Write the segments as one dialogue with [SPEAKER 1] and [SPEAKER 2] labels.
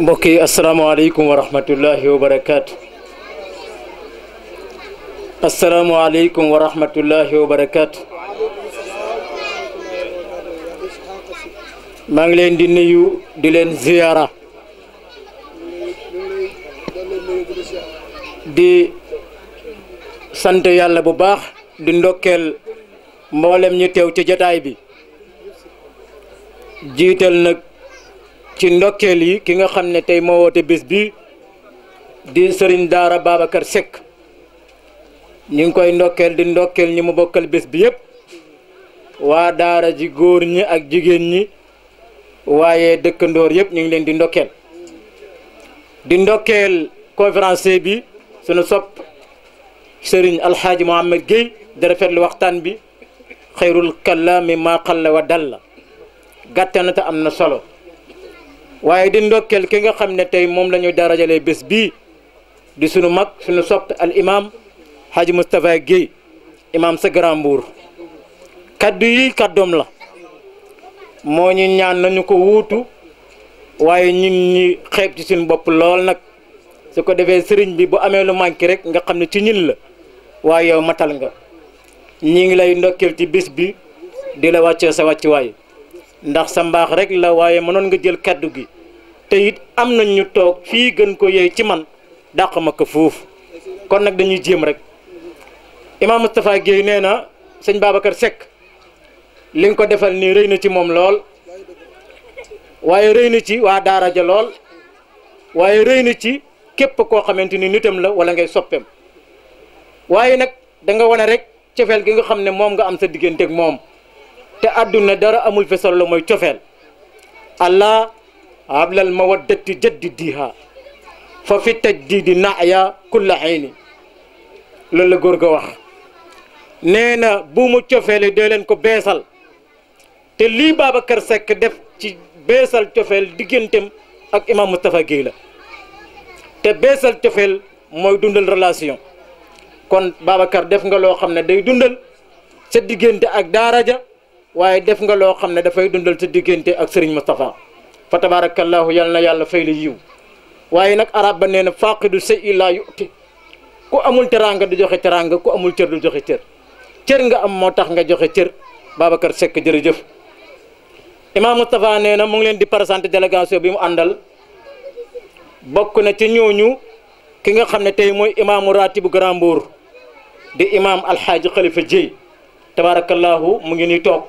[SPEAKER 1] mbokk yi asalaamaaleykum wa rahmatullahi wa barakaatu. asalaamaaleykum wa rahmatullahi wa barakaatu. maa ngi leen di nuyu di leen ziyaara di sant yàlla bu baax di ndokkeel mboolem ñu teew ci jataay bi jiital nag ci ndokkeel yi ki nga xam ne tey moo woote bés bi di sëriñ daara Babacar Seck ñu ngi koy ndokkeel di ndokkeel ñi mu bokkal bés bi yëpp waa daara ji góor ñi ak jigéen ñi waaye dëkkandoor yëpp ñu ngi leen di ndokkeel conférencier bi sunu sopp sëriñ alxaaji Mohamed Gueye di rafetlu waxtaan bi xayrul kalaami maa qalla wa dalla gàtte na te am na solo waaye di ndokkeel ki nga xam ne tey moom la ñu darajalee bés bii di sunu mag sunu sopp al imam Haji Moustapha Gueye imam sa Grand Mbour kaddu yi kaddoom la moo ñu ñaan nañu ko wuutu waaye ñun ñi xeeb ci suñu bopp lool nag su ko defee sëriñ bi bu amee lu manqué rek nga xam ne ci ñin la waaye yow matal nga ñi ngi lay ndokkeel ci bés bi di la wàccee sa wàccuwaay ndax sa mbaax rek la waaye mënoon nga jël kaddu gi te it am nañ ñu toog fii gën ko yey ci man dàq ma ko foofu kon nag dañuy jéem rek imam Moustapha Gueye nee na sëñ Babacar Seck li nga ko defal nii rëy na ci moom lool waaye rëy na ci waa daara ja lool waaye rëy na ci képp koo xamante ni nitam la wala ngay soppeem waaye nag da nga wane rek cofeel gi nga xam ne moom nga am sa digganteeg moom te àdduna dara amul fi solo mooy cofeel allah ablal mawaddati jaddidiha fa fi tajdidi naaya kulla ayni loolu la góor ga wax nee na bu mu cofeeli dee leen ko beesal te lii Babacar Seck def ci beesal cofeel digganteem ak imam Moustapha Gueye la te beesal cofeel mooy dundal relation kon Babacar def nga loo xam ne day dundal sa diggante ak daara ja waaye def nga loo xam ne dafay dundal sa diggante ak Serigne Moustapha fa tabarakallahu yal na yàlla fay la yiw waaye nag arab ba nee na faqidu shay'i laa yu'ti ku amul teranga du joxe teranga ku amul cër du joxe cër cër nga am moo tax nga joxe cër Babacar Seck jërëjëf imam Moustapha nee na mu ngi leen di présenté délégation bi mu àndal bokk na ci ñooñu ki nga xam ne tey mooy imaamu ratibu Grand Mbour di imam alxaaji Khalifa Dieye tabarakallahu mu ngi ni toog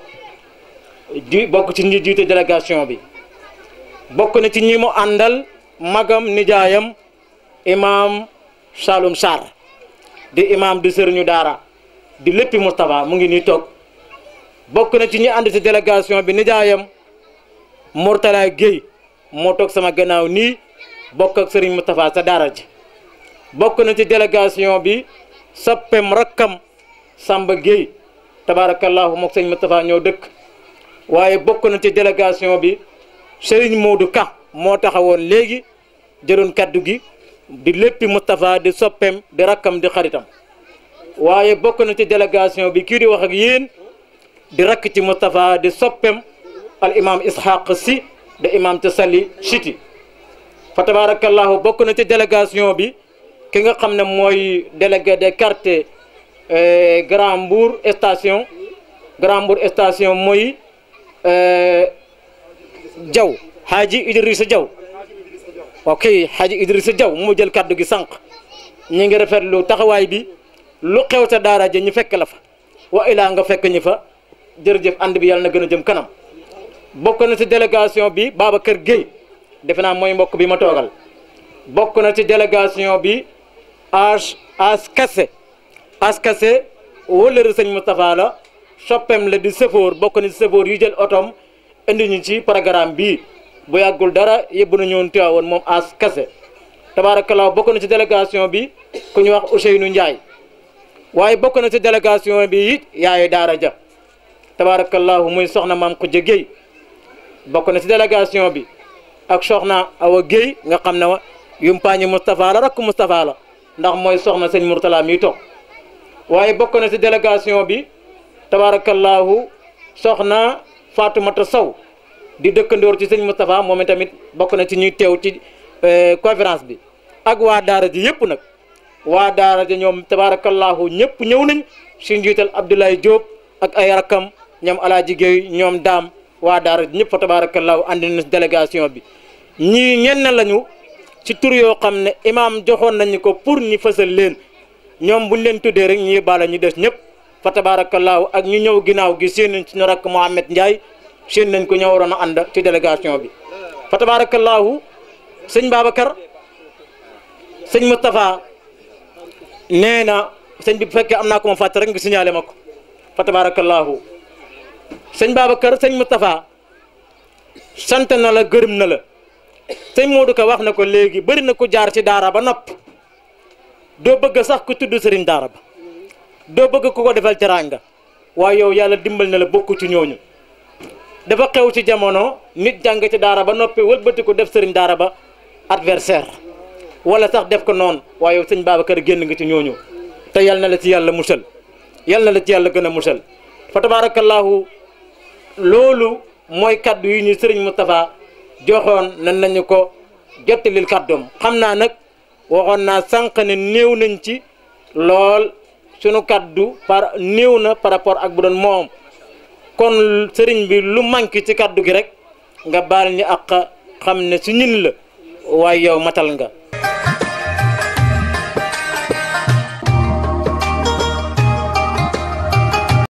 [SPEAKER 1] di bokk ci ñi jiite délégation bi bokk na ci ñi mu àndal magam nijaayam imam Saloum Sarr di imam di sëriñu daara di léppi Moustapha mu ngi ni toog bokk na ci ñi ànd ci délégation bi nijaayam Mourtala Gueye moo toog sama gannaaw nii bokk ak sëriñ Moustapha sa daara ji bokk na ci délégation bi soppem rakkam Samba Gueye tabarakallahu mook sëñ Moustapha ñoo dëkk waaye bokk na ci délégation bi Serigne Modou Ka moo taxawoon léegi jëroon kaddu gi di léppi Moustapha di soppem di rakkam di xaritam waaye bokk na ci délégation bi kii di wax ak yéen di rakk ci Moustapha di soppem al imam Ishaq si de imam Tasalli Chiti fa tabarakallahu bokk na ci délégation bi ki nga xam ne mooy délégué de quartier Grand Mbour station mooy Diaw Haji Idrissa Diaw ok Haji Idrissa Diaw mu jël kaddu gi sànq ñi ngi rafetlu taxawaay bi lu xew sa daara ja ñu fekk la fa wa ilaa nga fekk ñi fa jërëjëf ànd bi yàlla na gën a jëm kanam bokk na ci délégation bi Babacar Gueye defe naa mooy mbokk bi ma toogal bokk na ci délégation bi as kase wóllëre sëñ Moustapha la soppem la di sëfoor bokk na ci sëfoor yu jël otom indi ñu ci programme bii bu yàggul dara yëbb na ñoon teewoon moom as kase tabarakallah bokk na ci délégation bi ku ñu wax Ousseynou Ndiaye waaye bokk na ci délégation bi it yaaye daara ja tabarakallahu muy soxna maam Khoudia Gueye bokk na ci délégation bi ak soxna Awa Gueye nga xam ne wa yumpaañi Moustapha la rakk Moustapha la ndax mooy soxna sëñ Mourtala mi toog waaye bokk na ci délégation bi tabarakallahu soxna Fatoumata Sow di dëkkandoor ci sëñ Moustapha moom tamit bokk na ci ñuy teew ci conférence bi ak waa daara ji yëpp nag waa daara ji ñoom tabarakallahu ñëpp ñëw nañ si njiital Abdoulaye Diop ak ay rakam ñoom Alaaji Gueye ñoom daam waa daara ji ñëpp fa tabarakallahu andi na délégation bi ñii ñenn lañu ci tur yoo xam ne imaam joxoon nañu ko pour ñu fësal leen ñoom buñ leen tuddee rek ñi bala ñu des ñëpp fa tabarakallahu ak ñu ñëw ginnaaw gi seen nañ suñu rakk Mohamed Ndiaye seen nañ ko ñëw waroon a ànd ci délégation bi fa tabarakallahu sëñ Babacar sëñ Moustapha nee na sëñ bi bu fekkee am naa ko ma fàtte rek nga signalé ma ko fa tabarakallahu sëñ Babacar sëñ Moustapha sant na la gërëm na la sëñ Modou Ka wax na ko léegi bëri na ko jaar ci daara ba nopp doo bëgg sax ku tudd sëriñ daara ba doo bëgg ku ko defal teraanga waaye yow yàlla dimbal na la bokku ci ñooñu dafa xew ci jamono nit jàng ci daara ba noppi wëlbati ko def sëriñ daara ba adversaire wala sax def ko noonu waaye yow sëñ Babacar génn nga ci ñooñu te yal na la ci yàlla musal yal na la ci yàlla gën a musal fa tabarakallahu loolu mooy kaddu yi ñu sëriñ Moustapha joxoon nan nañu ko jottalil kàddoom xam naa nag waxoon naa sànq ne néew nañ ci lool sunu kaddu néew na par rapport ak bu doon moom kon sëriñ bi lu manqué ci kaddu gi rek nga baal ñu ak xam ne su ñun la waaye yow matal nga